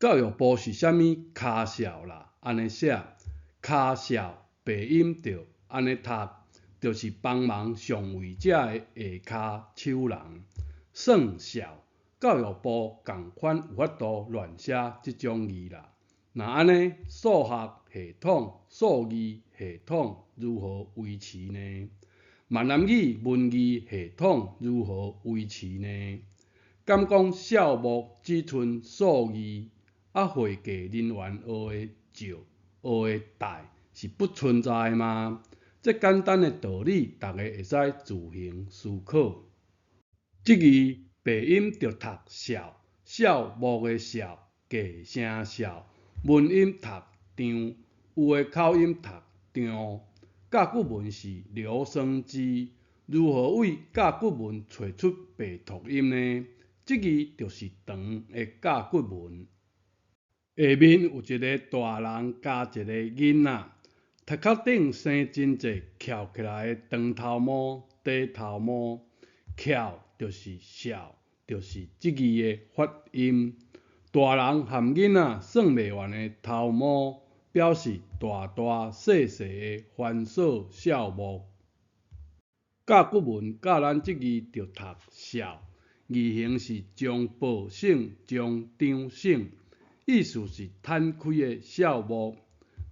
教育部是啥物跤數啦？按呢寫，跤數白音著按呢讀，就是幫忙上位者的下跤手人。算數，教育部仝款有法度亂寫這種字啦。若按呢，數學系統、數字系統如何維持呢？閩南語文字系統如何維持呢？敢講數目只賰數字？啊，會計人員學的借、學的貸是不存在的嗎？這簡單的道理，逐家會使自行思考。這字白音著讀數，數目的數，假聲數，文音讀張，有的口音讀張。甲骨文是留聲機，如何為甲骨文揣出白讀音呢？這字就是長的甲骨文。下面有一个大人佮一个囡仔，頭殼頂生真濟翹起來的長頭毛、短頭毛，翹就是數，就是這字的發音。大人和囡仔算袂完的頭毛，表示大大細細的繁瑣數目。甲骨文教咱這字著讀數，字形是將報省、將張省。意思是攤開的數目。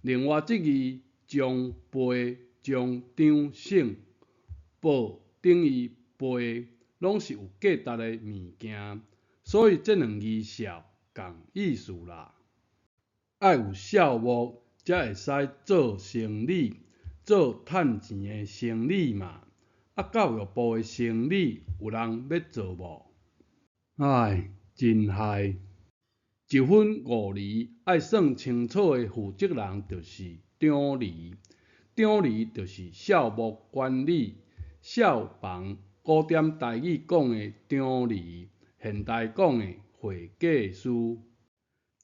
另外，這字將背、將張省、報等於背，攏是有價值的物件，所以這兩字數仝意思啦。愛有數目，才會使做生理，做趁錢的生理嘛。啊，教育部的生理有人欲做無？唉，真害！一分五厘愛算清楚的負責人就是長厘，長厘就是數目管理，數房古典台語講的長厘，現代講的會計師。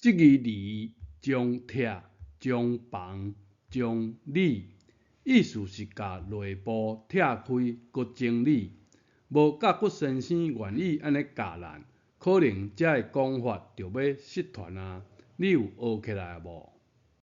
這字厘將拆、將房、將理，意思是共內部拆開閣整理。無甲骨先生願意按呢教咱，可能這个講法就欲失傳啊！你有學起來無？